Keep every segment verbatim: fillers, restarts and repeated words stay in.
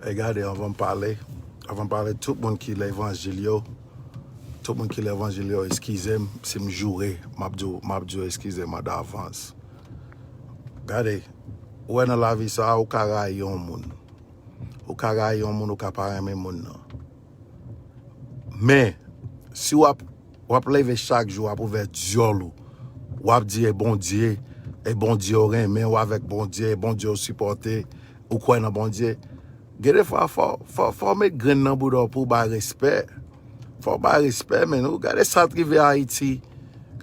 E gade, anvan m pale, anvan m pale, tout moun ki levanjil yo, tout moun ki levanjil yo, eskize m si m joure, m ap di w, m ap di w eskize m an davans. Gade, ou wè nan lavi sa, ou ka rayi yon moun. Ou ka rayi yon moun, ou ka pa renmen moun nan. Men, si w ap, w ap leve chak jou, w ap ouvè dyòl ou, w ap di e Bondye, e Bondye w renmen, w avèk Bondye, e Bondye w sipòte, ou kwè nan Bondye, gen de fwa, fò, fò, fò w met grenn nan bouda w pou w bay respè. Fò w bay respè, men. Ou gade sa t rive Ayiti.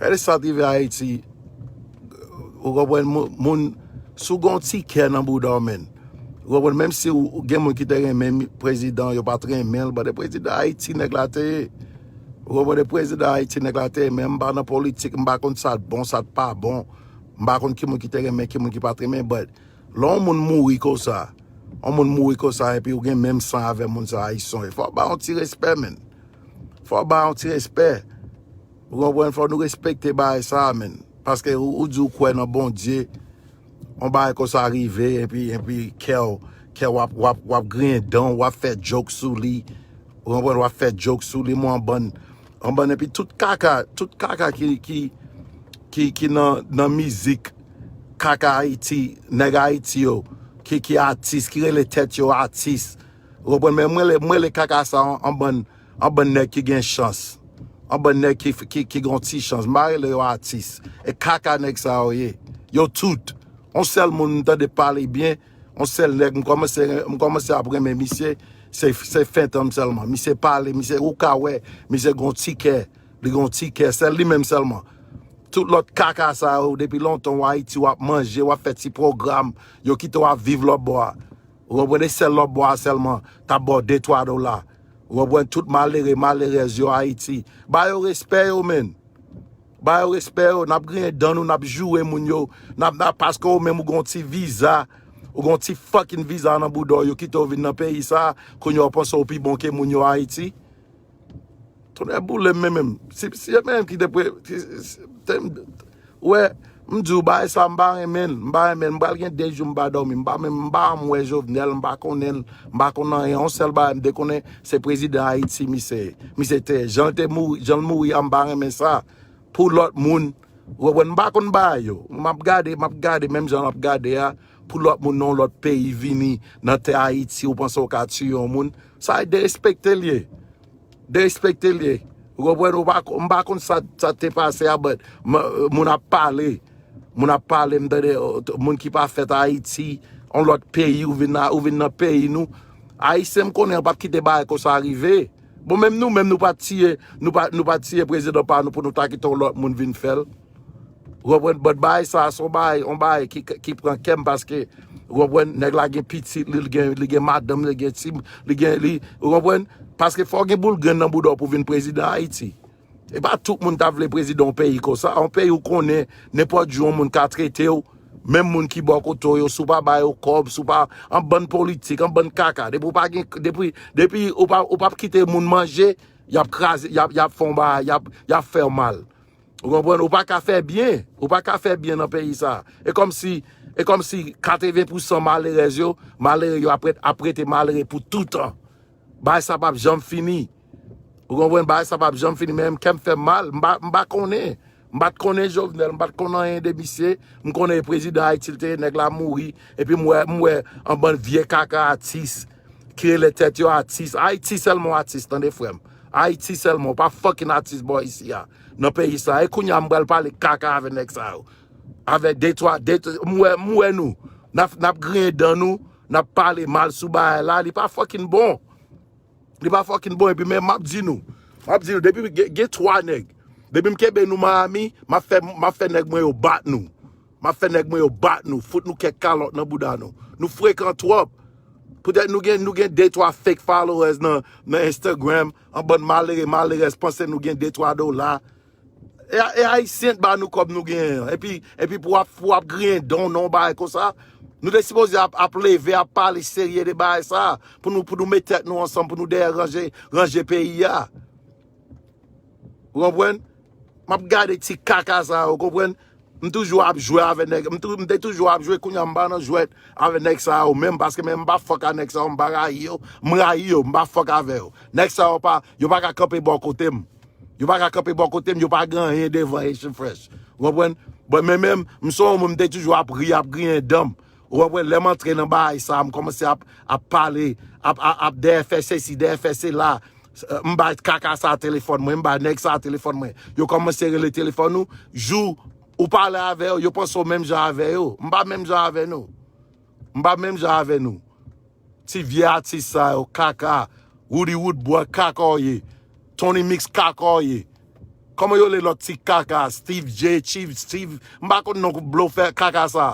Gade sa t rive Ayiti. Ou konprann? Moun, moun, si w gen yon ti kè nan bouda w, men. Ou konprann? Menm si w, gen moun ki te renmen mi- prezidan, yo pa t renmen l, but e prezidan Ayiti nèg la te ye. Ou konprann? E prezidan Ayiti nèg la te ye, men m pa nan politik, m pa konn sa t bon, sa t pa bon. M pa konn ki moun ki te renmen, ki moun ki pa t renmen, but lè yon moun mouri konsa, yon moun mouri konsa, epi ou gen menm san avè moun sa, Ayisyen, fò w ba yon ti respè, men. Fò w ba yon ti respè. Ou konprann? Fò nou respekte bagay sa, men. Paske ou, ou di w kwè nan Bondye, yon bagay konsa rive, epi, epi kè w, kè w ap, w ap, w ap griyen dan w, w ap fè joke sou li. Ou konprann? W ap fè joke sou li, mwen, yon bann, yon bann, epi tout kaka, tout kaka ki, ki, ki, ki nan, nan mizik kaka Ayiti, nèg Ayiti yo, ki, ki atis, ki rele tèt yo atis. Ou konprann? Men mwen le, mwen le kaka sa, yon, yon bann, yon bann nèg ki gen chans. Yon bann nèg ki, ki, ki gen yon ti chans. M pa rele yo atis. E kaka nèg sa yo ye. Yo tout. Yon sèl moun m tande pale byen, yon sèl nèg m kòmanse, m kòmanse ap renmen misye, se, se Fentanm sèlman. Misye pale, misye, ou ka wè, misye gen yon ti kè, li gen yon ti kè, sèl li menm sèlman. Tout lòt kaka sa yo, depi lontan w Ayiti, w ap manje, w ap fè ti pwogram, yo kite w ap viv lòtbò a. Ou konprann? E sèl lòtbò a sèlman, t ap ba w de twa dola. Ou konprann? Tout malere, malerèz yo Ayiti. Ba yo respè yo, men. Ba yo respè yo, n ap griyen dan nou, n ap joure moun yo, n ap, n ap, paske ou menm ou gen yon ti viza, ou gen yon ti fucking viza nan bouda w, yo kite w vin nan peyi sa, kounye a w panse w pi bon ke moun yo Ayiti. Tonnè boule m, men menm. Si, si yo menm ki te pre, si, si, te, m, wè, m di w, bagay sa, m pa renmen l, m pa renmen l, m pral gen de jou m pa dòmi, m pa menm, m pa janm wè Jovenel, m pa konnen l, m pa konn anyen, yon sèl bagay m te konnen, se prezidan Ayiti misye, misye te, jan l te mouri, jan l mouri a, m pa renmen sa. Pou lòt moun, ou konprann, m pa konn bagay yo. M ap gade, m ap gade, menm jan m ap gade a, pou lòt moun nan yon lòt peyi vini nan tè Ayiti, ou panse w ka tiye yon moun, sa e derespekte l ye. Derespekte l ye. Ou konprann? Ou pa, m pa konn sa, sa te pase a, but m, moun ap pale. Moun ap pale, m tande, o, t- moun ki pa fèt Ayiti, yon lòt peyi, ou vin, a- ou vin nan peyi nou. Ayisyen, m konnen, yo p ap kite bagay konsa rive. Bon, menm nou menm, nou pa tiye, nou pa, nou pa tiye prezidan pa nou pou nou ta kite yon lòt moun vin fè l. Ou konprann? But bagay sa, se yon bagay, yon bagay ki, ki pran kè m paske, ou konprann, nèg la gen pitit li, li gen, li gen madanm, li gen ti, li gen, li, ou konprann? Paske fò w gen boul grenn nan bouda w pou w vin prezidan Ayiti. E pa tout moun ta vle prezidan yon peyi konsa. Yon peyi ou konnen, nenpòt jou yon moun ka trete w, menm moun ki bò kote w yo, si w pa ba yo kòb, si w pa, yon bann politik, yon bann kaka. Depi w pa gen, depi, depi ou pa, ou p ap kite moun manje, y ap kraze, y ap, y ap fè yon bagay, y ap, y ap fè w mal. Ou konprann? Ou pa ka fè byen. Ou pa ka fè byen nan peyi sa. E kòmsi, e kòmsi katreven pousan malerèz yo, malere yo ap ret, ap rete malere pou toutan. Bagay sa p ap janm fini. Ou konprann? Bagay sa p ap janm fini. Men kè m fè m mal. M pa, m pa konnen. M pa t konnen Jovenel. M pa t konn anyen de misye. M konnen prezidan Ayiti l te ye, nèg la mouri. Epi m wè, m wè yon bann vye kaka atis ki rele tèt yo atis. Ayiti sèlman w atis, tande frè m. Ayiti sèlman, ou pa fucking atis bò isi a. Nan peyi sa. E kounye a m pral pale kaka avè nèg sa yo. Avè de twa, de, m wè, m wè nou. N ap, n ap griyen dan nou, n ap pale mal sou bagay la, li pa fucking bon. Li pa fucking bon, epi men m ap di nou. M ap di nou, depi gen, gen twa nèg. Depi m kenbe nou Miami, m ap fè, m ap fè nèg mwen yo bat nou. M ap fè nèg mwen yo bat nou, fout nou kèk kalòt nan bouda nou. Nou frekan twòp. Poutèt nou gen, nou gen de twa fake followers nan, nan Instagram, yon bann malere, malerèz panse nou gen de twa dola. E, e Ayisyen t ba nou kòb nou genyen an. Epi, epi pou w ap, pou w ap griyen dan w nan yon bagay konsa, nou te sipoze ap, ap leve, ap pale serye de bagay sa, pou nou, pou nou met tèt nou ansanm, pou nou dèyè ranje, ranje peyi a. Ou konprann? M ap gade ti kaka sa yo, ou konprann? M toujou ap jwe avè nèg. M, tou, m te toujou ap jwe, kounye a m pa nan jwèt avè nèg sa yo menm, paske men m pa fòk a nèg sa yo, m pa rayi yo, m rayi yo, m pa fòk avè yo. Nèg sa yo pa, yo pa ka kanpe bò kote m. Yo pa ka kanpe bò kote m, yo pa gen anyen devan Haitian Fresh. Ou konprann? Bon, men menm, m se yon moun m te toujou ap ri, ap griyen dan m. Ou konprann? Lè m antre nan bagay sa, m kòmanse ap, ap pale, ap, ap, ap dèyè fè sesi, dèyè fè sela. M bay kaka sa telefòn mwen, m bay nèg sa telefòn mwen. Yo kòmanse rele telefòn ou, jou ou pale avè yo, yo panse w menm jan avè yo. M pa menm jan avè nou. M pa menm jan avè nou. Ti vye atis sa yo, kaka. Roody Woodboy, kaka w ye. Tony Mix, kaka w ye. Kòman yo le lòt ti kaka, Steve J, Chief Steve, m pa konn non blofè kaka sa.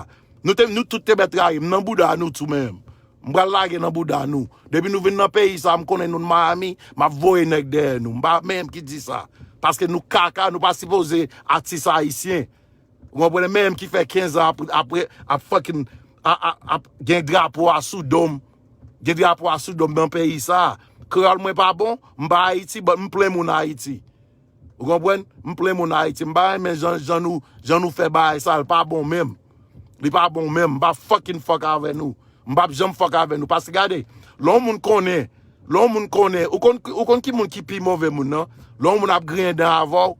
Nou te, nou tout te mèt rayi m nan bouda nou tou menm. M pral lage nan bouda nou. Depi nou vin nan peyi sa, m konnen nou Miami, m ap voye nèg dèyè nou. M pa menm ki di sa. Paske nou kaka, nou pa sipoze atis ayisyen. Ou konprann? Menm ki fè kenz an ap, ap, ap fucking, a, a, ap gen drapo a sou do m. Gen drapo a sou do m nan peyi sa. Kreyòl mwen pa bon, m pa Ayiti, but m plen moun Ayiti. Ou konprann? M plen moun Ayiti. M pa renmen jan, jan nou, jan nou fè bagay sa, l pa bon menm. Li pa bon menm. M pa fucking fuck avè nou. M p ap janm fuck avè nou. Paske gade, lè yon moun konnen, lè yon moun konnen, ou konn, ou konn ki moun ki pi move moun nan? Lè yon moun ap griyen dan avè w,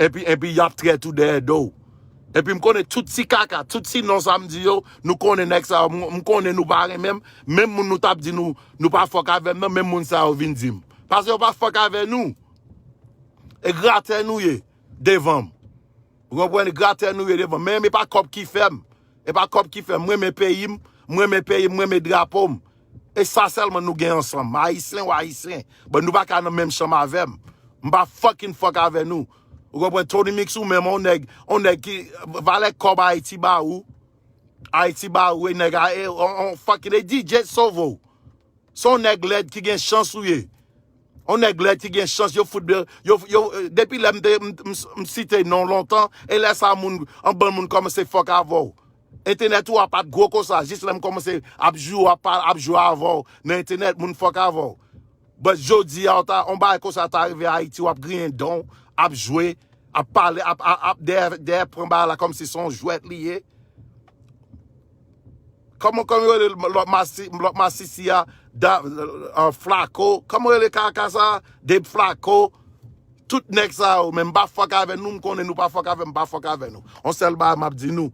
epi, epi y ap trèt ou dèyè do w. Epi m konnen tout ti kaka, tout ti non sa m di yo, nou konnen nèg sa yo, m, m konnen nou pa renmen m, menm moun nou t ap di nou, nou pa fuck avè m nan, menm moun sa yo vin di m. Paske yo pa fuck avè nou. E gratè nou ye devan m. Ou konprann? Gratè nou ye devan m. Men e pa kòb ki fè m. E pa kòb ki fè m. M renmen peyi m. M renmen peyi m. M renmen drapo m. E sa sèlman nou gen ansanm. Ayisyen ou Ayisyen. But nou pa ka nan menm chanm avè m. M pa fucking fuck avè nou. Ou konprann? Tony Mix ou menm, on nèg, on nèg ki, valè kòb Ayiti ba ou. Ayiti ba ou, e nèg a, e, on, on fucking, e D J sove w. Se yon nèg lèd ki gen chans ou ye. Yon nèg lèd ki gen chans, yo fout, yo, yo, depi lè m te, m, m, m site non lontan, e lè sa moun, yon bann moun kòmanse fòk avè w. Entènèt ou a pa t gwo konsa, jis lè m kòmanse ap jwe, ap, ap jwe avè w nan entènèt, moun fòk avè w. But jodi a, w ta, yon bagay konsa ta rive Ayiti, w ap griyen dan w, ap jwe, ap pale, ap, ap, ap dèyè, dèyè pran bagay la kòmsi se yon jwèt li ye. Kòman, kòman yo rele lòt masi-, lòt masisi a? Da, uh, Flako. Kòman yo rele kaka sa? Dave Flako. Tout nèg sa yo, men m pa fòk avè nou, m konnen nou pa fòk avè m, m pa fòk avè nou. On sèl bagay m ap di nou.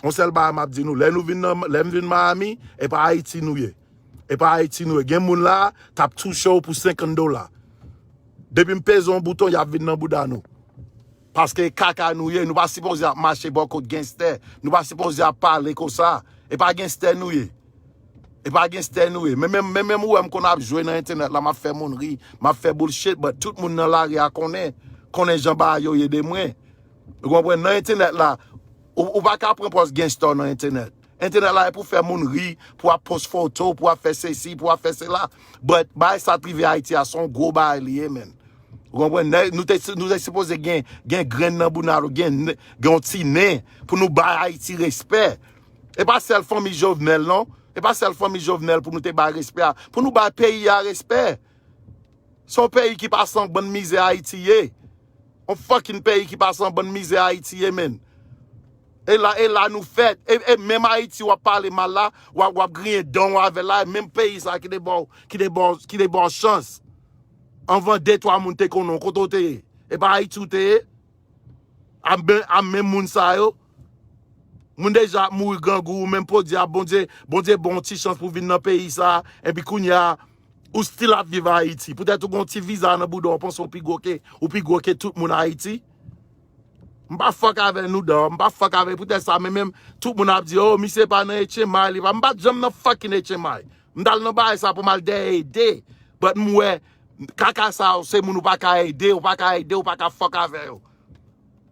On sèl bagay m ap di nou. Lè nou vin nan, lè m vin Miami, e pa Ayiti nou ye. E pa Ayiti nou ye. Gen moun la, t ap touche w pou senkant dola. Depi m peze yon bouton, y ap vin nan bouda nou. Paske e kaka nou ye, nou pa sipoze ap mache bò kot genstè. Nou pa sipoze ap pale konsa. E pa genstè nou ye. E pa genstè nou ye. Men menm, men menm ou wè m konn ap jwe nan entènèt la, m ap fè moun ri, m ap fè bullshit, but tout moun nan lari a konnen, konnen jan bagay yo ye de mwen. Ou konprann? Nan entènèt la, ou, ou pa ka pran pòz genstè nan entènèt. Entènèt la e pou fè moun ri, pou ap post foto, pou ap fè sesi, pou ap fè sela. But bagay sa t rive Ayiti a, se yon gwo bagay li ye, men. Ou konprann? Nè-, nou te, nou te sipoze gen, gen grenn nan bouda nou, gen, gen yon ti nen, pou nou bay Ayiti respè. E pa sèl fanmi Jovenel, non. E pa sèl fanmi Jovenel pou nou te bay respè a. Pou nou bay peyi a respè. Se yon peyi ki pase yon bann mizè Ayiti ye. Yon fucking peyi ki pase yon bann mizè Ayiti ye, men. E la, e la nou fèt. E, e menm Ayiti w ap pale mal la, w ap, w ap griyen dan w avè l la, e menm peyi sa ki te ba w, ki te ba w, ki te ba w chans. Anvan de twa moun te konnen w, kote w te ye? E pa Ayiti w te ye? A men, a menm moun sa yo. Moun deja ap mouri grangou, ou menm pwodui a, Bondye, Bondye ba w yon ti chans pou vin nan peyi sa, epi kounye a, ou still ap viv Ayiti. Poutèt ou gen yon ti viza nan bouda w, ou panse ou pi gwo ke, ou pi gwo ke tout moun Ayiti. M pa fuck avè nou, dawg. M pa fuck avè, poutèt sa, men menm, tout moun ap di, oh, misye pa nan H M I, li pa. M pa t janm nan fucking H M I. M t al nan bagay sa pou m al dèyè ede. But m wè, kaka sa yo, se moun ou pa ka ede, ou pa ka ede, ou pa ka fuck avè yo.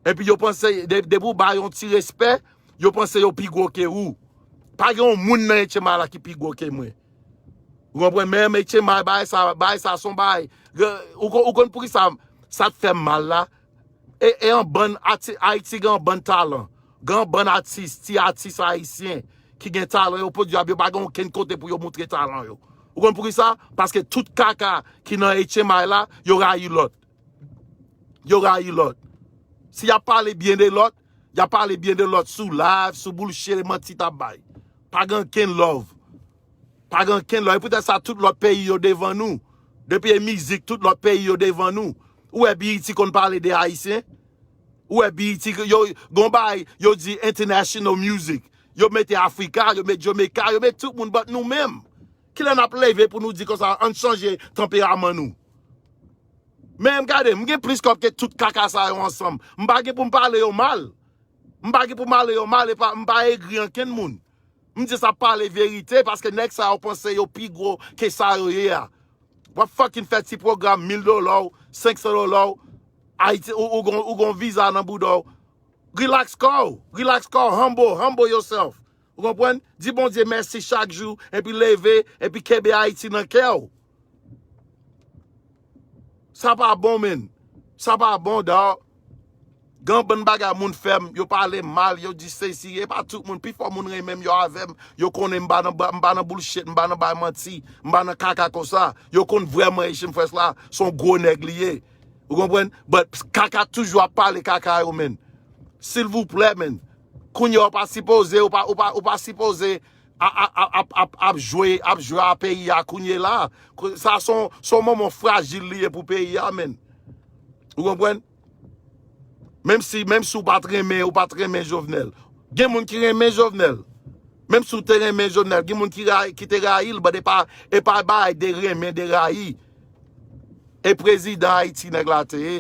Epi yo panse, de-, depi ou ba yo yon ti respè, yo panse yo pi gwo ke ou. Pa gen yon moun nan H M I la ki pi gwo ke mwen. Ou konprann? Menm H M I, bagay sa, bagay sa se yon bagay. Ou kon-, ou konn poukisa sa t fè m mal la? E, e yon bann ati-, Ayiti gen yon bann talan. Gen yon bann atis, ti atis ayisyen ki gen talan, yo pwodui, yo pa gen okenn kote pou yo moutre talan yo. Ou konn poukisa? Paske tout kaka ki nan H M I la, yo rayi lòt. Yo rayi lòt. Si y ap pale byen de lòt, Y ap pale byen de lòt sou live, sou bullshit e manti t ap bay. Pa gen ankenn love. Pa gen ankenn love. E poutèt sa, tout lòt peyi yo devan nou. Depi e mizik, tout lòt peyi yo devan nou. Ou wè B E T konn pale de Ayisyen? Ou wè B E T, yo, gon bagay, yo di international music. Yo mete Afrika, yo mete Jamaica, yo mete tout moun, but nou menm. Kilè n ap leve pou nou di konsa, ann chanje tanperaman nou? Men gade, m gen plis kòb ke tout kaka sa yo ansanm. M pa gen pou m pale yo mal. M pa gen pou m pale yo mal, e pa, m pa egri ankenn moun. M just ap pale verite, paske nèg sa yo panse yo pi gwo ke sa yo ye a. W ap fucking fè ti pwogram mil dola w, senk san dola w, Ayiti, ou, ou gon, ou gon viza nan bouda w. Relax kò w, relax kò w, humble, humble yourself. Ou konprann? Di Bondye mèsi chak jou, epi leve, epi kenbe Ayiti nan kè w. Sa pa bon, men. Sa pa bon, dawg. Gen bann bagay moun fè m, yo pale m mal, yo di sesi, e pa tout moun, pifò moun renmen m, yo avè m, yo konnen m pa nan, m pa nan bullshit, m pa nan bay manti, m pa nan kaka konsa. Yo konn vrèman Haitian Fresh la, se yon gwo nèg li ye. Ou konprann? But kaka toujou ap pale kaka yo, men. Silvouplè, men. Kounye a, ou pa sipoze, ou pa, ou pa, ou pa sipoze a, a, a, ap, ap, ap jwe, ap jwe a peyi a kounye la. Sa se yon, se yon moman frajil li ye pou peyi a, men. Ou konprann? Menm si, menm si w pa t renmen, ou pa t renmen Jovenel. Gen moun ki renmen Jovenel. Menm si w te renmen Jovenel, gen moun ki, ra- ki te rayi l, but e pa, e pa bagay de renmen, de rayi. E prezidan Ayiti nèg la te ye.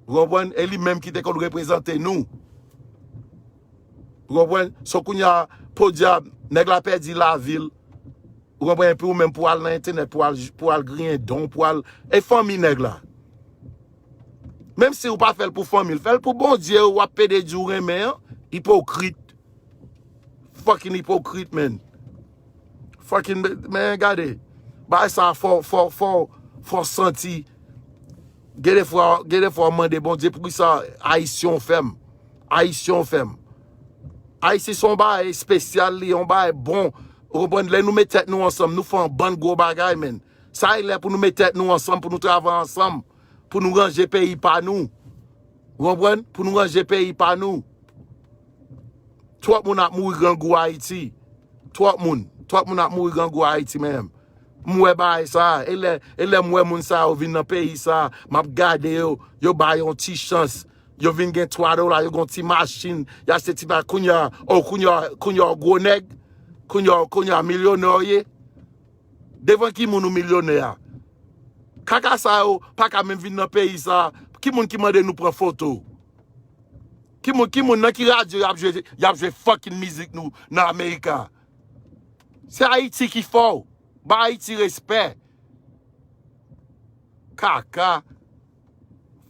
Ou konprann? E li menm ki te konn reprezante nou. Ou konprann? So kounye a, podyab, nèg la pèdi lavi l. Ou konprann? Epi ou menm pou al nan entènèt, pou al, pou al griyen don, pou al. E fanmi nèg la. Menm si ou pa fè l pou fanmi l, fè l pou Bondye, w ap pede di w renmen an. Ipokrit. Fucking ipokrit, man. Fucking, men gade. Bagay sa fò, fò, fò, fò santi. Gen de fwa, gen de fwa w mande Bondye, poukisa Ayisyen w fè m? Ayisyen w fè m? Ayiti se yon bagay espesyal, li yon bagay bon. Ou konprann? Lè nou met tèt nou ansanm, nou fè yon bann gwo bagay, men. Sa e lè pou nou met tèt nou ansanm, pou nou travay ansanm, pou nou ranje peyi pa nou. Ou konprann? Pou nou ranje peyi pa nou. Twòp moun ap mouri grangou Ayiti. Twòp moun. Twòp moun ap mouri grangou Ayiti menm. M wè bagay sa. E lè, e lè m wè moun sa yo vin nan peyi sa, m ap gade yo, yo ba yo yon ti chans. Yo vin gen twa dola, yo gen yon ti machin, y achte ti bagay. Kounye a, oh, kounye a, kounye a, gwo nèg. Kounye a, kounye a, milyonè w ye. Devan ki moun ou milyonè a? Kaka sa yo pa ka menm vin nan peyi sa. Ki moun ki mande nou pran foto? Ki moun, ki moun nan ki radyo y ap jwe, y ap jwe fucking mizik nou nan Amerika? Se Ayiti ki fò w. Ba Ayiti respè. Kaka.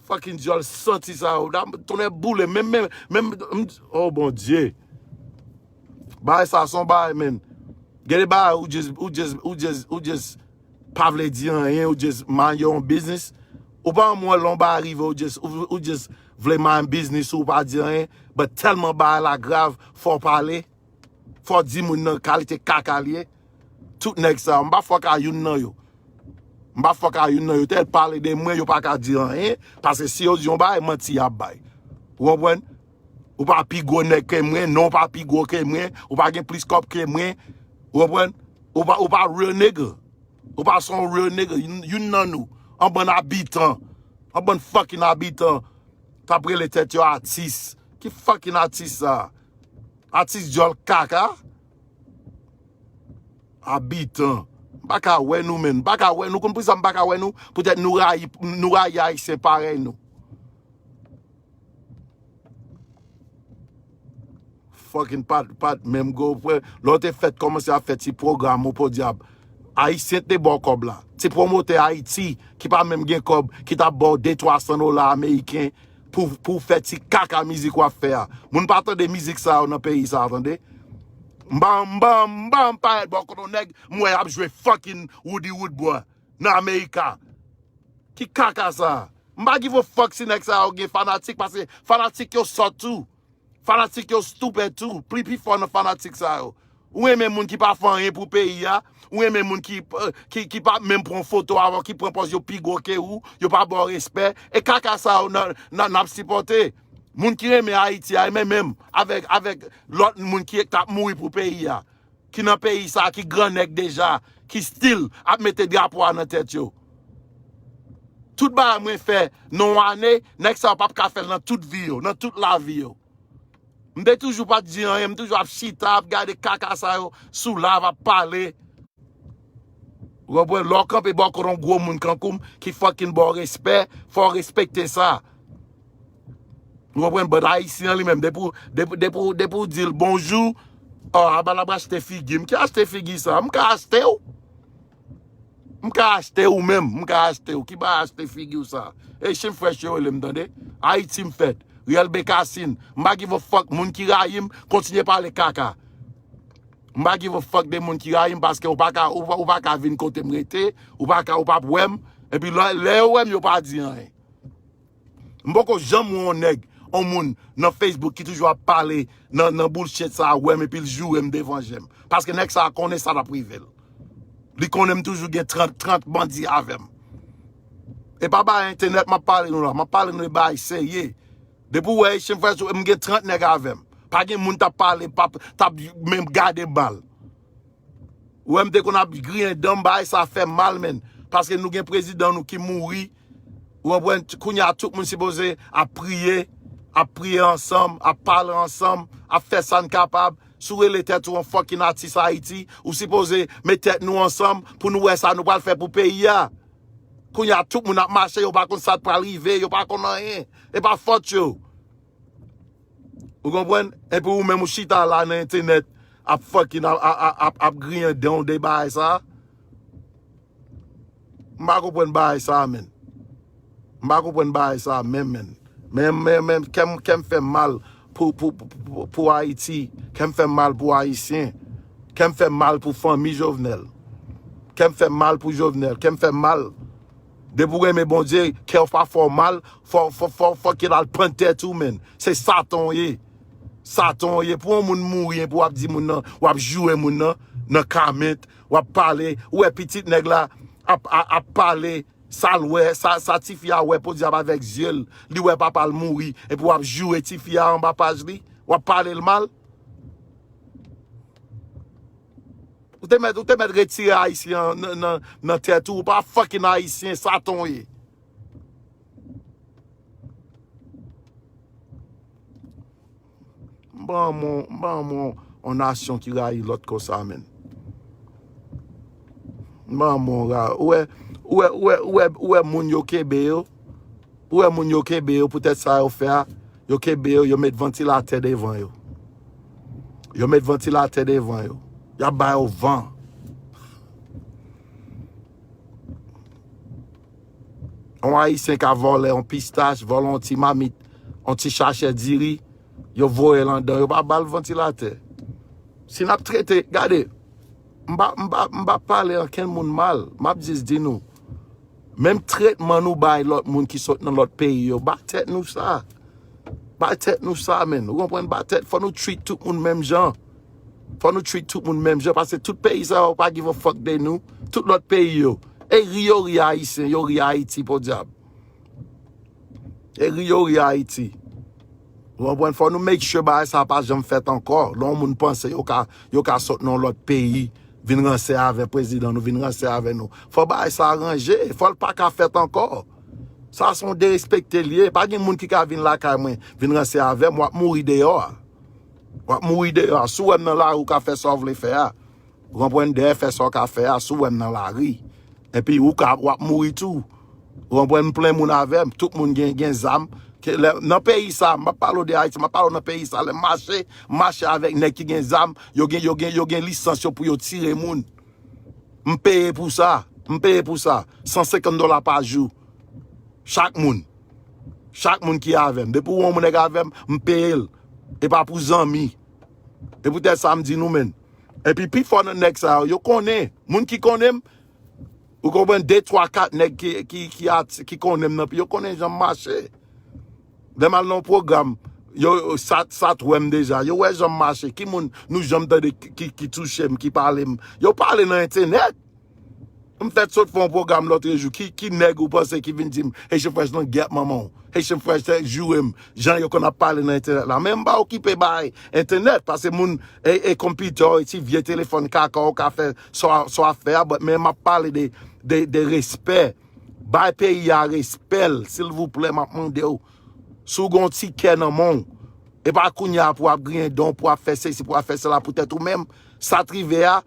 Fucking dyòl santi sa yo. Tonnè boule. Menm, menm, menm, oh Bondye. Bagay sa se yon bagay, men. Gen de bagay ou just, ou just, ou just, ou just pa vle di anyen, ou just mind your own business. Ou pa anmwè lè yon bagay rive, ou just, ou, ou just vle mind business ou pa di anyen. But tèlman bagay la grav, fò w pale. Fò w di moun nan kalite kaka l ye. Tout nèg sa yo, m pa fòk a youn nan yo. M pa fòk a youn nan yo. Tèl pale de mwen, yo pa ka di anyen. Paske si yo di yon bagay, manti y ap bay. Ou konprann? Ou pa pi gwo nèg ke mwen, non, ou pa pi gwo ke mwen, ou pa gen plis kòb ke mwen. Ou konprann? Ou pa, ou pa real nigga. Ou pa se yon real nigga. Youn, youn nan nou. Yon bann abitan. Yon bann fucking abitan. T ap rele tèt yo atis. Ki fucking atis sa? Atis dyòl kaka? Abitan. M pa ka wè nou, menm. M pa ka wè nou. Konn poukisa m pa ka wè nou? Poutèt nou rayi, nou rayi Ayisyen parèy nou. Fucking pa t, pa t menm gwo frè. Lè w te fèt kòmanse ap fè ti pwogram ou podyab. Ayisyen te ba w kòb la. Ti pwomotè Ayiti ki pa menm gen kòb, ki t ap ba w de twa san dola ameriken pou, pou w fè ti kaka mizik w ap fè a. Moun pa tande mizik sa yo nan peyi sa, tande. M pa, m pa, m pa, m parèt ba w kote yon nèg, m wè y ap jwe fucking Woody Woodboy nan Amerika. Ki kaka sa? M pa give a fuck si nèg sa yo gen fanatik, paske fanatik yo sòt tou. Fanatik yo stupid tou. Pli pi fò nan fanatik sa yo. Ou renmen moun ki pa fè anyen pou peyi a. Ou renmen moun ki, ki, ki pa menm pran foto avè w, ki pran pòz yo pi gwo ke ou. Yo pa ba w respè. E kaka sa yo n, n, n ap sipòte. Moun ki renmen Ayiti a, renmen menm avèk, avèk lòt moun ki, k ap mouri pou peyi a, ki nan peyi sa, ki gran nèg deja, ki still ap mete drapo a nan tèt yo. Tout bagay mwen fè nan yon ane, nèg sa yo p ap ka fè l nan tout vi yo, nan tout lavi yo. M te toujou pa t di anyen, m toujou ap chita, ap gade kaka sa yo sou live, ap pale. Ou konprann? Lè w kanpe bò kote yon gwo moun kankou m ki fucking ba w respè, fò w respekte sa. Ou konprann? But Ayisyen an li menm, depi w, depi, depi w, depi w di l bonjou, oh, aba l ap achte figi. M ki achte figi sa? M ka achte w? M ka achte ou menm, m ka achte ou. Ki ba achte figi w sa? Haitian Fresh yo rele m, tande. Ayiti m fèt. Real Bekasin. M pa give a fuck moun ki rayi m, kontinye pale kaka. M pa give a fuck de moun ki rayi m paske ou pa ka, ou pa, ou pa ka vin kote m rete, ou pa ka, ou p ap wè m. Epi lè, lè yo wè m, yo pa di anyen. M poko janm wè yon nèg, yon moun nan Facebook ki toujou ap pale nan, nan bullshit sa a, wè m epi l joure m devan je m. Paske nèg sa a konnen sa t ap rive l. Li konnen m toujou gen trant, trant bandi avè m. E pa bagay entènèt m ap pale nou la, m ap pale nou de bagay serye. Depi w wè Haitian Fresh, m gen trant nèg avè m. Pa gen moun t ap pale, p ap, t ap menm gade m mal. Ou wè m te konn ap griyen dan m, bagay sa fè m mal, menn. Paske nou gen prezidan nou ki mouri. Ou konprann? Kounye a, tout moun sipoze ap priye, ap priye ansanm, ap pale ansanm, ap fè sa n kapab. Si w rele tèt ou yon fucking atis Ayiti, ou sipoze met tèt nou ansanm pou nou wè sa nou pral fè pou peyi a. Kounye a, tout moun ap mache, yo pa konn sa k pral rive, yo pa konn anyen. E pa fòt yo. Ou konprann? Epi ou menm ou chita la nan entènèt ap fucking ap, ap, ap, ap, ap griyen dan w de bagay sa. M pa konprann bagay sa, menn. M pa konprann bagay sa menm, menn. Men, men, men, kè m, kè m fè m mal pou, pou, pou, pou, pou Ayiti. Kè m fè m mal pou Ayisyen. Kè m fè m mal pou fanmi Jovenel. Kè m fè m mal pou Jovenel. Kè m fè m mal. Depi w renmen Bondye, kè w pa fè w mal, fò, fò, fò, fò ke l al pann tèt ou, menn. Se Satan w ye. Satan w ye. Pou yon moun mouri, epi w ap di moun nan, w ap joure moun nan, nan comment, w ap pale, ou wè pitit nèg la ap, ap, ap pale, sa l wè, sa, sa tifi a wè podyab avèk zye l, li wè papa l mouri, epi w ap joure tifi a anba paj li, w ap pale l mal. Ou te mèt, ou te mèt retire Ayisyen an nan, nan, nan tèt ou, ou pa fucking Ayisyen, Satan w ye. M pa renmen, m pa renmen yon nasyon ki rayi lòt konsa, menn. M pa renmen yon ra-, ou wè, ou wè, ou wè, ou wè, ou wè moun yo kenbe yo, ou wè moun yo kenbe yo, poutèt sa yo fè a, yo kenbe yo, yo met vantilatè devan yo. Yo met vantilatè devan yo. Y ap ba yo van. Yon Ayisyen ka vòlè yon pistach, vòlè yon ti mamit, yon ti sachè diri, yo voye l anndan, yo pa ba l vantilatè. Si n ap trete, gade, m pa, m pa, m pa pale ankenn moun mal, m ap jis di nou, menm tretman nou bay lòt moun ki sot nan lòt peyi yo, ba tèt nou sa. Ba tèt nou sa, menn. Ou konprann? Ba tèt, fò nou treat tout moun menm jan. Fò nou treat tout moun menm jan, paske tout peyi sa yo pa give a fuck de nou. Tout lòt peyi yo. E ri yo ri Ayisyen, yo ri Ayiti, podyab. E ri yo ri Ayiti. Ou konprann? Fò nou make sure bagay sa pa janm fèt ankò. Lè yon moun panse yo ka, yo ka sot nan yon lòt peyi, vin ranse avè prezidan nou, vin ranse avè nou. Fò bagay sa ranje. Fò l pa ka fèt ankò. Sa se yon derespekte l ye. Pa gen moun ki ka vin lakay mwen, vin ranse avè m, w ap mouri deyò a. W ap mouri deyò a. Si w wè m nan lari, w ka fè sa w vle fè a. Ou konprann? Dèyè fè sa w ka fè a, si w wè m nan lari. Epi ou ka, w ap mouri tou. Ou konprann? M plen moun avè m. Tout moun gen, gen zam. Ke lè, nan peyi sa, m ap pale w de Ayiti, m ap pale w nan peyi sa. Lè m mache, m mache avèk nèg ki gen zam, yo gen, yo gen, yo gen lisans yo pou yo tire moun. M peye pou sa. M peye pou sa. San senkant dola pa jou. Chak moun. Chak moun ki avè m. Depi w wè yon moun nèg avè m, m peye l. E pa pou zanmi. E poutèt sa m di nou, menn. Epi pifò nan nèg sa yo, yo konnen. Moun ki konnen m, ou konprann, de, twa, kat nèg ki, ki, ki, at, ki konnen m nan, yo konnen jan m mache. Lè m al nan yon pwogram, yo, yo, sa, sa t wè m deja. Yo wè jan m mache. Ki moun nou janm tande ki, ki, ki touche m, ki pale m? Yo pale nan entènèt. M fèt sot fè yon pwogram lòt jou. Ki, ki nèg ou panse ki vin di m, Haitian Fresh nan gèt manman w? Haitian Fresh te joure m. Jan yo konn ap pale nan entènèt la. Men m pa okipe bay entènèt, paske moun e, e konpitè w, e ti vye telefòn kaka w ka fè sa w ap fè a, but men m ap pale de, de, de respè. Bay peyi a respè l, silvouplè, m ap mande w. Si w gen yon ti kè nan men w, e pa kounye a pou w ap griyen don, pou w ap fè sesi, pou w ap fè sela pou tèt ou menm. Sa t rive a,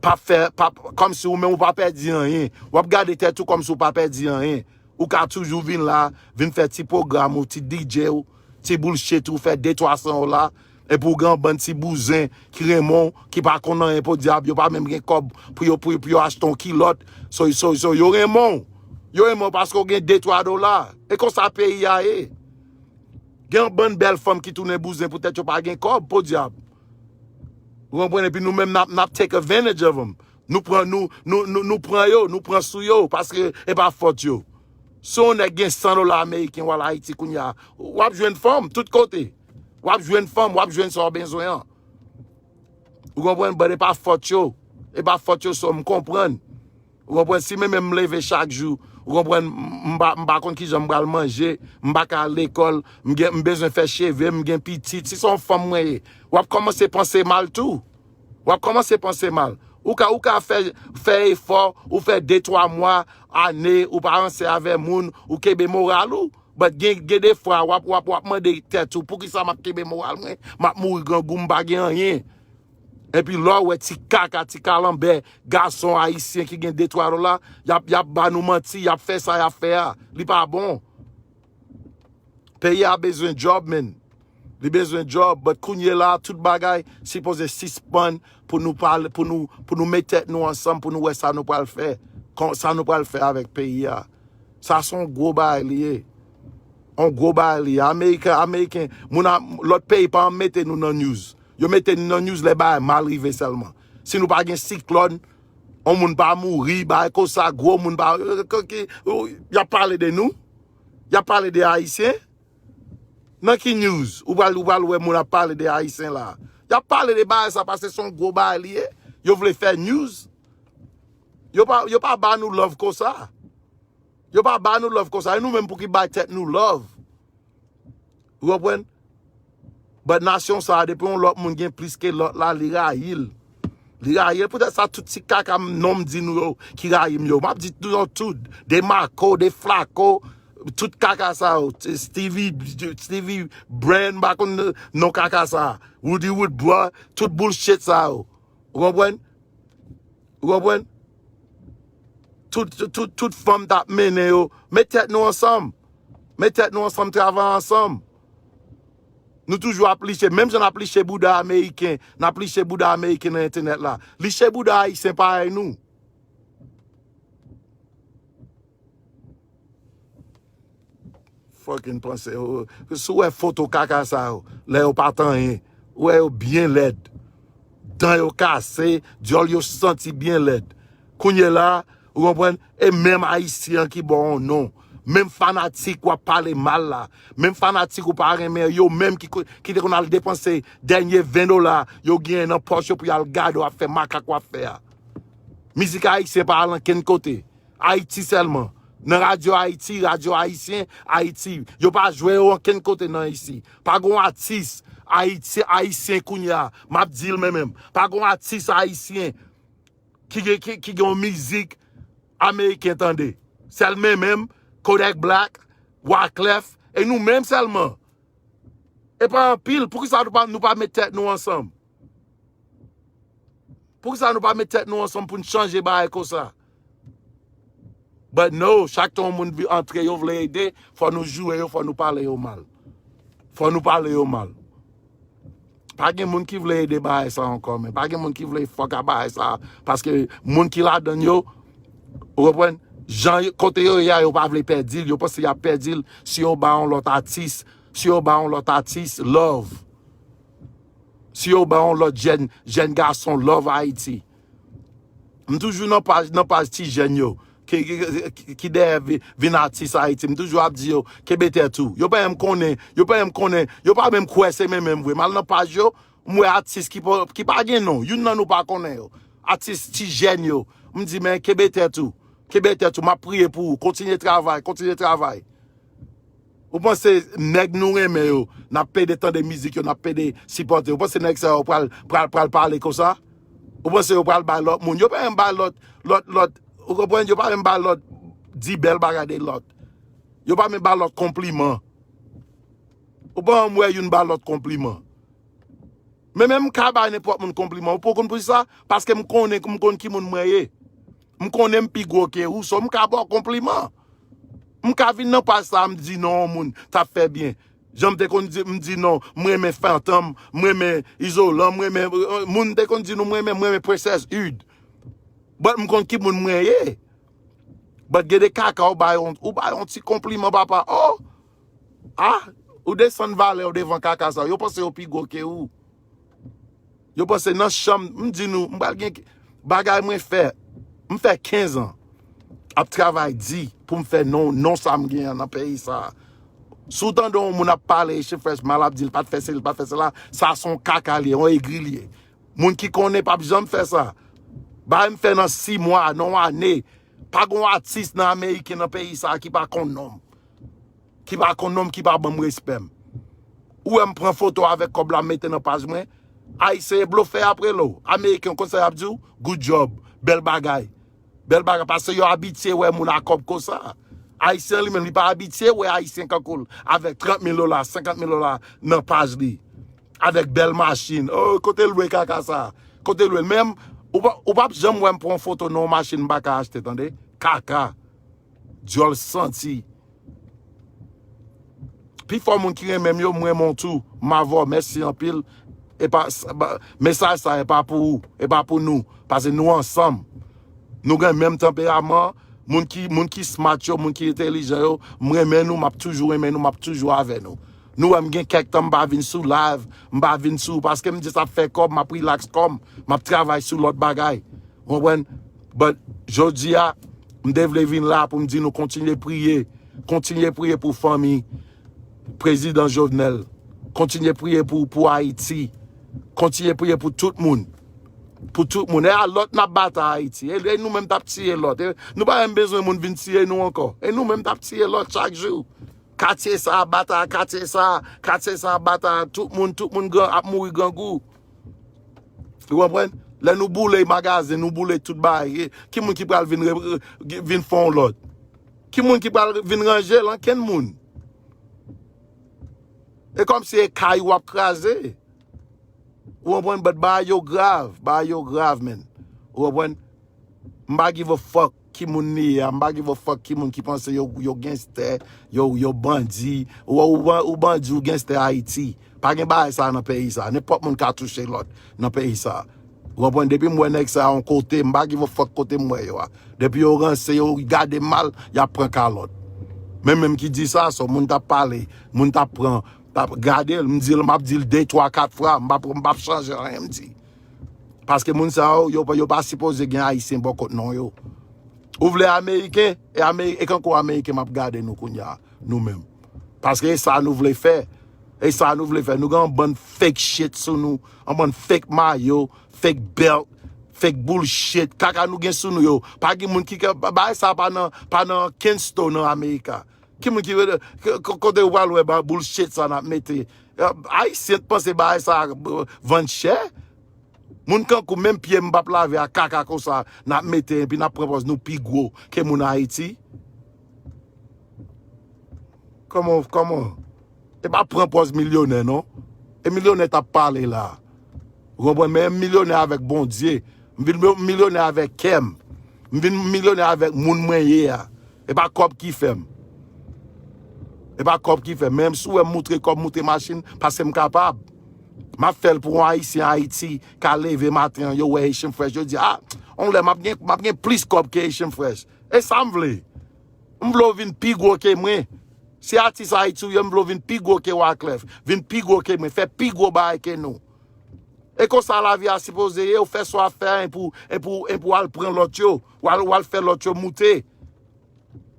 p ap fè, p ap, kòmsi ou menm ou pa pèdi anyen. W ap gade tèt ou kòmsi ou pa pèdi anyen. Ou ka toujou vin la, vin fè ti pwogram ou, ti D J ou, ti bullshit ou, fè de twa san dola. Epi ou gen yon bann ti bouzen ki renmen w, ki pa konn anyen podyab, yo pa menm gen kòb pou yo, pou, pou yo achte yon kilòt. So, so, so, yo renmen w. Yo renmen w paske w gen de twa dola. E konsa peyi a ye. Gen yon bann bèl fanm ki tounen bouzen poutèt yo pa gen kòb, podyab. Ou konprann? Epi nou menm, n ap, n ap take advantage of them. Nou pran, nou, nou, nou, nou pran yo, nou pran sou yo, paske e pa fòt yo. Si yon nèg gen san dola ameriken, w al Ayiti kounye a, w ap jwenn fanm tout kote. W ap jwenn fanm, w ap jwenn sa w bezwen an. Ou konprann? But e pa fòt yo. E pa fòt yo, so m konprann. Ou konprann? Si men menm m leve chak jou, ou konprann, m, m pa, m pa konn kijan m pral manje, m pa ka al lekòl, m gen, m bezwen fè cheve, m gen pitit. Si se yon fanm mwen ye, w ap kòmanse panse mal tou. W ap kòmanse panse mal. Ou ka, ou ka fè, fè efò, ou fè de, twa mwa, ane, ou pa ranse avè moun, ou kenbe moral ou. But gen, gen de fwa, w ap, w ap, w ap mande tèt ou, poukisa m ap kenbe moral mwen? M ap mouri grangou, m pa gen anyen. Epi lè w wè ti kaka, ti kalanbè, gason ayisyen ki gen de, twa dola, y ap, y ap ba nou manti, y ap fè sa y ap fè a. Li pa bon. Peyi a bezwen djòb, man. Li bezwen djòb, but kounye la, tout bagay sipoze sispann pou nou pale, pou nou, pou nou met tèt nou ansanm, pou nou wè sa nou pral fè. Kon, sa nou pral fè avèk peyi a. Sa se yon gwo bagay li ye. Yon gwo bagay li ye. Ameriken, Ameriken, moun a, lòt peyi pa mete nou nan news. Yo mete nou nan news lè bagay mal rive sèlman. Si nou pa gen siklòn, yon moun pa mouri, bagay konsa, gwo moun pa, ki, y ap pale de nou. Y ap pale de Ayisyen. Nan ki news ou pral, ou pral wè moun ap pale de Ayisyen la? Y ap pale de bagay sa paske se yon gwo bagay li ye. Yo vle fè news. Yo pa, yo pa ba nou love konsa. Yo pa ba nou love konsa. E nou menm pou ki bay tèt nou love. Ou konprann? But nasyon sa a, depi yon lòt moun gen plis ke lòt la, li rayi l. Li rayi l. Poutèt sa, tout ti kaka m, non m di nou yo, ki rayi m yo. M ap di nou yo tout. De Marco, de Flaco, tout kaka sa yo. Stevie, Stevie Brand, m pa konn non kaka sa. Roody Woodbrough, tout bullshit sa yo. Ou konprann? Ou konprann? Tout, tout, tout, tout fanm t ap mennen yo. Met tèt nou ansanm. Met tèt nou ansanm, travay ansanm. Nou toujou ap liche. Menm jan n ap liche bouda ameriken, n ap liche bouda ameriken nan entènèt la. Liche bouda ayisyen parèy nou. Fucking panse. Si w wè foto kaka sa yo, lè yo pa t anyen, ou wè yo byen lèd. Dan yo kase, dyòl yo santi byen lèd. Kounye la, ou konprann? E menm ayisyen an ki ba w yon non. Menm fanatik w ap pale mal la. Menm fanatik ou pa renmen yo menm ki, ki te konn al depanse dènye ven dola yo genyen nan pòch yo pou y al gade w ap fè makak w ap fè a. Mizik ayisyen pa al ankenn kote. Ayiti sèlman. Nan radyo Ayiti, radyo ayisyen, Ayiti. Yo pa jwe yo ankenn kote nan isi. Pa gon atis Ayiti, ayisyen kounye a. M ap di l men menm. Pa gon atis ayisyen ki gen, ki, ki gen yon mizik ameriken tande. Sèl men menm, Kodak Black, Wyclef, e nou menm sèlman. E pa anpil, poukisa nou pa, nou pa met tèt nou ansanm? Poukisa nou pa met tèt nou ansanm pou n chanje bagay konsa? But no, chak tan yon moun vi-, antre, yo vle ede, fò nou joure yo, fò nou pale yo mal. Fò nou pale yo mal. Pa gen moun ki vle ede bagay sa ankò, men pa gen moun ki vle fòk a bagay sa, paske moun ki ladann yo, ou konprann, jan yo, kote yo ye a, yo pa vle pèdi l, yo panse y ap pèdi l si yo ba yon lòt atis, si yo ba yon lòt atis love. Si yo ba yon lòt jèn, jèn gason love Ayiti. M toujou nan paj, nan paj ti jèn yo ki, ki, ki, ki dèyè vi-, vin atis Ayiti. M toujou ap di yo, kenbe tèt ou. Yo pa menm konnen, yo pa menm konnen, yo pa menm kwè se men menm vre. M al nan paj yo, m wè atis ki pa, ki pa gen non. Youn nan nou pa konnen yo. Atis ti jèn yo. M di, men kenbe tèt ou. Kenbe tèt ou, m ap priye pou ou. Kontinye travay, kontinye travay. Ou panse nèg nou renmen yo, n ap pede tande mizik yo, n ap pede sipòte yo. Ou panse nèg sa yo pral, pral, pral pale konsa? Ou panse yo pral bay lòt moun? Yo pa menm bay lòt, lòt, lòt, ou konprann? Yo pa menm bay lòt, di bèl bagay de lòt. Yo pa menm bay lòt konpliman. Ou pa menm wè youn bay lòt konpliman. Men menm m ka bay nenpòt moun konpliman. Ou konn poukisa? Paske m konnen, m konn ki moun mwen ye. M konnen m pi gwo ke ou, so m ka ba w konpliman. M ka vin nan paj sa a, m di non, yon moun t ap fè byen. Jan m te konn di, m di non, m renmen Fantom, m renmen Izolan, m renmen, euh, moun te konn di nou, m renmen, m renmen Princess Hud. But m konn ki moun mwen ye. But gen de kaka, ou bay yon, ou bay yon ti konpliman, papa. Oh! Ah! Ou desann valè w devan kaka sa. Yo panse yo pi gwo ke ou. Yo panse nan chanm, m di nou, m pral gen bagay mwen fè. M fè kenz an ap travay di pou m fè non, non sa m gen an nan peyi sa. Si w tande yon moun ap pale Haitian Fresh mal, ap di l pa t fè seli, l pa t fè sela, sa se yon kaka li ye, yon egri li ye. Moun ki konnen p ap janm fè sa. Bagay m fè nan sis mwa, nan yon ane. Pa gen yon atis nan Ameriken nan peyi sa ki pa konn non m, ki pa konn non m, ki pa ban m respè m. Ou wè m pran foto avèk kòb la, m mete nan paj mwen. Ayisyen e blofè apre l. Ameriken konn sa y ap di w, good job, bèl bagay. Bèl bagay, paske yo abitye wè moun a kòb konsa. Ayisyen li menm, li pa abitye wè Ayisyen kankou l avèk trant mil dola, senkant mil dola nan paj li. Avèk bèl machin. Oh, kote l lwe kaka sa? Kote l lwe l? Menm, ou pa, ou p ap janm wè m pran foto nan yon machin m pa ka achte, tande? Kaka. Dyòl santi. Pifò moun ki renmen m yo, m renmen w tou. M avè w, mèsi anpil. E pa, s- ba- mesaj sa e pa pou ou, e pa pou nou. Paske nou ansanm. Nou gen menm tanperaman. Moun ki, moun ki smart yo, moun ki entèlijan yo, m renmen nou, m ap toujou renmen nou, m ap toujou avè nou. Nou wè m gen kèk tan m pa vin sou live, m pa vin sou, paske m just ap fè kòb, m ap relax kò m, m ap travay sou lòt bagay. Ou konprann? But jodi a, m te vle vin la pou m di nou kontinye priye. Kontinye priye pou fanmi Prezidan Jovenel. Kontinye priye pou, pou Ayiti. Kontinye priye pou tout moun. Pou tout moun. E a lòt n ap batay Ayiti. E, e nou menm t ap tiye lòt. E nou pa menm bezwen moun vin tiye nou ankò. E nou menm t ap tiye lòt chak jou. Katye sa ap batay, katye sa, katye sa ap batay. Tout moun, tout moun gran, ap mouri grangou. Ou konprann? Lè nou boule magazen, nou boule tout bagay. Ki moun ki pral vin, re- re- vin fè yon lòt? Ki moun ki pral vin ranje l? Ankenn moun. E kòmsi e kay w ap kraze. Ou konprann? But bagay yo grav, bagay yo grav, man. Ou konprann? M pa give a fuck ki moun li ye a. M pa give a fuck ki moun ki panse yo, yo genstè, yo, yo bandi. Ou, ou, ou bandi, ou genstè Ayiti. Pa gen bagay sa nan peyi sa. Nenpòt moun ka touche lòt nan peyi sa. Ou konprann? Depi m wè nèg sa yon kote, m pa give a fuck kote m wè yo a. Depi yo ranse, yo gade m mal, y ap pran kalòt. Men menm ki di sa, se yon moun t ap pale, moun t ap pran, t ap gade l, m di l, m ap di l de, twa, kat fwa, m p ap, m p ap chanje anyen m di. Paske moun sa yo, yo, yo pa sipoze gen Ayisyen bò kot non yo. Ou vle Ameriken, e, Ameri, e kankou Ameriken m ap gade nou kounye a, nou menm. Paske e sa nou vle fè. E sa nou vle fè. Nou gen yon bann fake shit sou nou, yon bann fake mayo, fake belt, fake bullshit. Kaka nou gen sou nou yo. Pa gen moun ki ka, bagay sa pa nan, pa nan kenn store nan Amerika. Ki moun ki, k- k- kote ou pral wè ba bullshit sa n ap mete? Ayisyen t panse bagay sa vann chè? Moun kankou menm pye m p ap lave a kaka konsa n ap mete epi n ap pran pòz nou pi gwo ke moun Ayiti. Kòman, kòman? E pa pran pòz milyonè non. E milyonè t ap pale la. Ou konprann? Men m milyonè avèk Bondye. M vin milyonè avèk kè m. M vin milyonè avèk moun mwen ye a. E pa kòb ki fè m. E pa kòb ki fè m. Men si w wè m moutre kòb, moutre machin, paske m kapab. M ap fè l pou yon Ayisyen Ayiti ka leve maten an, yo wè Haitian Fresh, yo di, ah, on lè m ap gen, m ap gen plis kòb ke Haitian Fresh. E sa m vle. M vle w vin pi gwo ke mwen. Si atis Ayiti w ye, m vle w vin pi gwo ke Wyclef, vin pi gwo ke mwen, fè pi gwo bagay ke nou. E konsa lavi a sipoze ye, ou fè sa w ap fè a, e pou, e pou, e pou w al pran lòt yo, w al, w al fè lòt yo moute.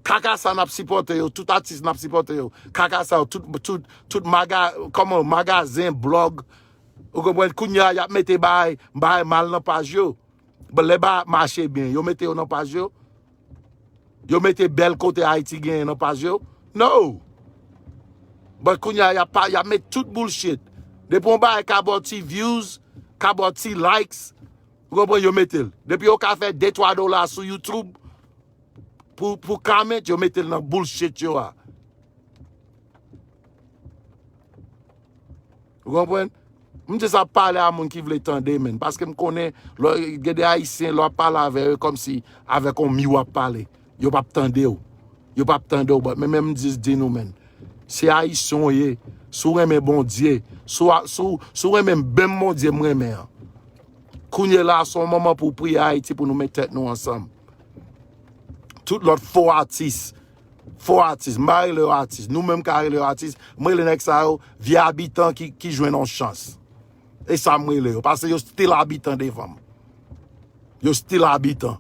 Kaka sa n ap sipòte yo, tout atis n ap sipòte yo. Kaka sa yo, tout, tout, tout maga, kòman, magazen, blòg. Ou konprann? Kounye a, y ap mete bagay, bagay mal nan paj yo. But lè bagay ap mache byen, yo mete yo nan paj yo. Yo mete bèl kote Ayiti genyen nan paj yo. No! But kounye a, y ap pa, y ap met tout bullshit. Depi yon bagay ka ba w ti views, ka ba w ti likes, ou konprann, yo mete l. Depi yo ka fè de twa dola sou YouTube pou, pou comment, yo mete l nan bullshit yo a. Ou konprann? M just ap pale a moun ki vle tande, menn. Paske m konnen, lè, gen de Ayisyen, lè w ap pale avè yo, e kòmsi avèk yon mi w ap pale. Yo p ap tande w. Yo p ap tande w, but men, men m just di nou, menn. Se Ayisyen w ye. Si w renmen Bondye, si w, si w, si w renmen menm Bondye m renmen an, kounye la, se yon moman pou w priye Ayiti pou nou met tèt nou ansanm. Tout lòt fo atis, fo atis, m pa rele yo atis. Nou menm ka rele yo atis. Mwen rele nèg sa yo, vye abitan ki, ki jwenn yon chans. E sa m rele yo, paske yo still abitan devan m. Yo still abitan.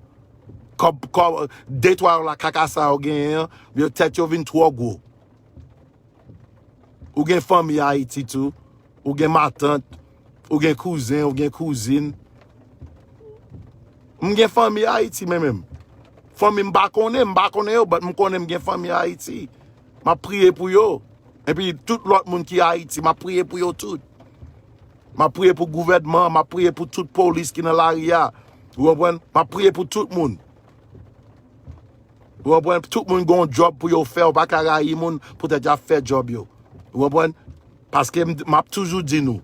Kòb, kòb, de twa dola kaka sa yo genyen an, yo tèt yo vin twò gwo. Ou gen fanmi Ayiti tou. Ou gen matant. Ou gen kouzen, ou gen kouzin. M gen fanmi Ayiti, men menm. Fanmi m pa konnen, m pa konnen yo, but m konnen m gen fanmi Ayiti. M ap priye pou yo. Epi tout lòt moun ki Ayiti, m ap priye pou yo tout. M ap priye pou gouvènman, m ap priye pou tout polis ki nan lari a. Ou konprann? M ap priye pou tout moun. Ou konprann? Tout moun gen yon djòb pou yo fè, ou pa ka rayi moun poutèt y ap fè djòb yo. Ou konprann? Paske m, m ap toujou di nou,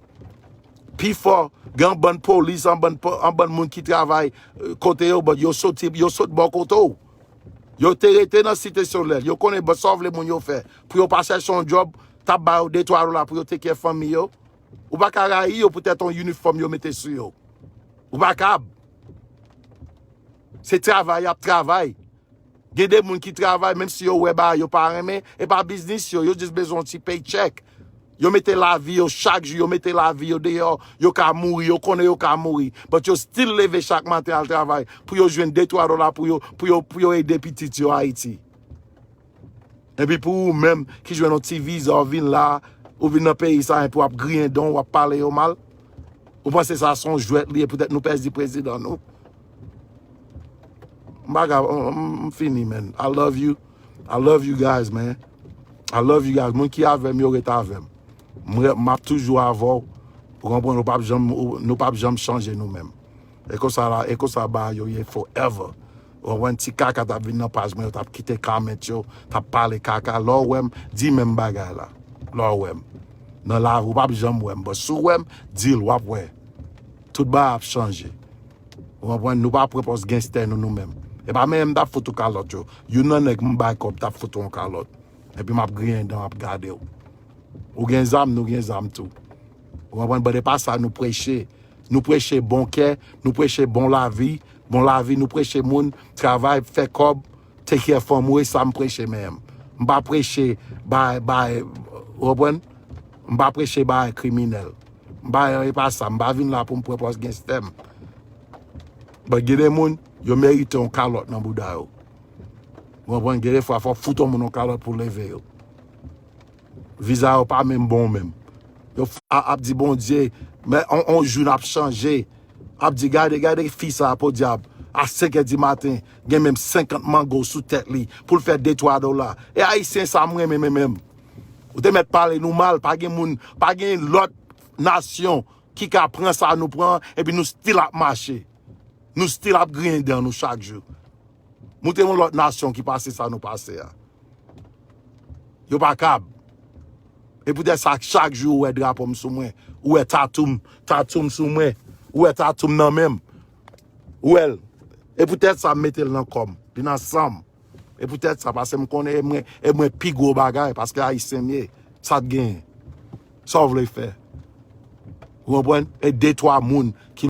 pifò, gen yon bann polis, yon bann, po- yon bann moun ki travay eh, kote yo, but yo soti, yo sot bò kote w. Yo te rete nan Site Solèy, yo konnen but sa w vle moun yo fè. Pou yo pa chèche yon djòb, t ap ba yo de twa dola pou yo take care fanmi yo. Ou pa ka rayi yo poutèt yon inifòm yo mete sou yo. Ou pa kab. Se travay y ap travay. Gen de moun ki travay, menm si yo wè bagay yo pa renmen, e pa biznis yo, yo just bezwen yon ti paycheck. Yo mete lavi yo chak jou, yo mete lavi yo deyò, yo ka mouri, yo konnen yo ka mouri. But yo still leve chak maten al travay pou yo jwenn de twa dola pou yo, pou yo, pou yo ede pitit yo Ayiti. Epi pou ou menm ki jwenn yon ti viza, ou vin la, ou vin nan peyi sa, epi w ap griyen dan, w ap pale yo mal. Ou panse sa se yon jwèt li ye, poutèt nou pèdi prezidan nou? M pa ka, m, m, m fini, man. I love you. I love you guys, man. I love you guys. Moun ki avè m yo, ret avè m. M re- m ap toujou avè w. Ou konprann? Ou p ap janm, ou- nou p ap janm chanje nou menm. E konsa la, e konsa bagay yo ye forever. Ou konprann? Ti kaka t ap vin nan paj mwen, yo t ap kite comment yo, t ap pale kaka. Lè w wè m, di menm bagay la. Lè w wè m. Nan lavi, ou p ap janm wè m. But si w wè m, di l, w ap wè. Tout bagay ap chanje. Ou konprann? Nou pa pran pòz genstè nou, nou menm. E pa menm m t ap fout ou kalòt yo. Youn nan nèg m bay kòb t ap fout ou yon kalòt. Epi m ap griyen dan, m ap gade w. Ou gen zam, nou gen zam tou. Ou konprann? But e pa sa nou preche. Nou preche bon kè, nou preche bon lavi, bon lavi, nou preche moun, travay, fè kòb, take care fanm ou, e sa m preche menm. M pa preche bay, bay, ou konprann? M pa preche bay kriminèl. M pa, e pa sa, m pa vin la pou m pran pòz genstè m. But gen de moun, yo merite yon kalòt nan bouda yo. Ou konprann? Gen de fwa, fò w fout yon moun yon kalòt pou leve yo. Viza yo pa menm bon menm. Yo f- a- ap di Bondye, men on, on jou n ap chanje. Ap di, gade, gade fi sa, podyab. A senk è di maten, gen menm senkant mango sou tèt li pou l fè de twa dola. E Ayisyen sa m renmen, men menm. Ou te mèt pale nou mal, pa gen moun, pa gen lòt nasyon ki ka pran sa nou pran, epi nou still ap mache. Nou still ap griyen dan nou chak jou. Montre m yon lòt nasyon ki pase sa nou pase a. Yo pa kab. E poutèt sa, chak jou ou wè drapo m sou mwen, ou wè tatou m, tatou m sou mwen, ou wè tatou m nan men m. Ou wè l. E poutèt sa, m mete l nan kò m. Li nan san m. E poutèt sa, paske m konnen e mwen, e mwen pi gwo bagay, paske Ayisyen m ye. Sa t genyen. Sa w vle fè? Ou konprann? E de twa moun ki